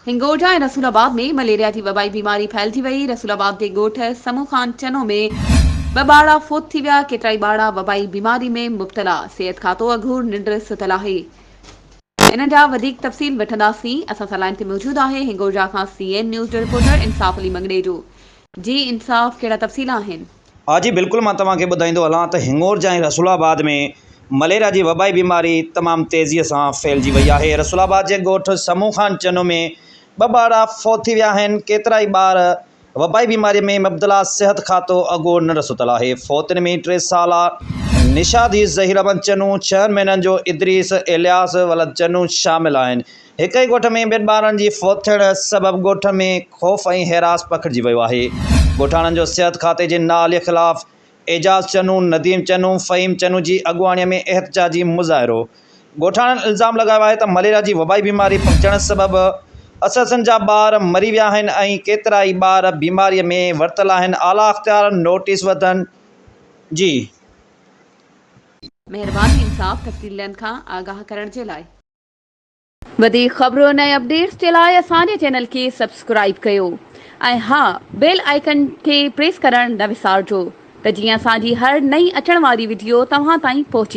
هنگورجا ۽ رسول آباد ۾ مليريا جي وبائي بيماري ڦهلجي وئي، رسول آباد جي ڳوٺ سمو خان چنو ۾ ٻه ٻارڙا فوت ٿي ويا، ڪيترائي ٻارڙا وبائي بيماري ۾ مبتلا، صحت کاتو اگهور ننڊ ستل آهي. انهن جا وڌيڪ تفصيل وٺنداسين، اسان سان لائين تي موجود آهي هنگورجا کان سي اين نيوز جو رپورٽر انصاف علي مڱڻيجو، جي انصاف ڪهڙا تفصيل آهن؟ ها جي بلڪل مان توهان کي ٻڌائيندو هلان ته هڱورجا ۽ رسول آباد ۾ مليريا جي وبائي بيماري تمام تيزي سان ڦهلجي وئي آهي رسول آباد جي ڳوٺ سمون خان چنو ۾ ٻه ٻارڙا فوت ٿي ويا آهن ڪيترائي ٻار وبائي بيماري ۾ مبتلا صحت کاتو اڳو ننڊ ستل آهي فوتين ۾ ٽي سالا نشادي ظهير احمد چنو ڇهن مهينن جو ادريس الياس ولد چنو شامل آهن هڪ ئي ڳوٺ ۾ ٻن ٻارن جي فوت ٿيڻ سبب ڳوٺ ۾ خوف ۽ هراس پکڙجي ويو آهي. ڳوٺاڻن جو صحت کاتي جي نااهلي خلاف اعجاز چنو، نديم چنو، فهيم چنو جي اڳواڻي ۾ احتجاجي مظاهرو. ڳوٺاڻن الزام لڳايو آهي ته مليريا جي وبائي بيماري پکڙجڻ سبب اساسن جا ٻار مري ويا آهن ۽ ڪيترائي ٻار بيماري ۾ ورتل آهن اعليٰ اختيار نوٽيس وٺن جي. مهرباني انصاف تفصيلن کان آگاهه ڪرڻ جي لاء. وڌيڪ خبرن ۽ اپڊيٽس جي لاء اسان جي چينل کي سبسڪرائيب ڪيو ۽ ها بيل آئيڪن کي پريس ڪرڻ نه وسارجو ته جيئن اسان جي هر نئين اچڻ واري وڊيو توهان تائين پهچي.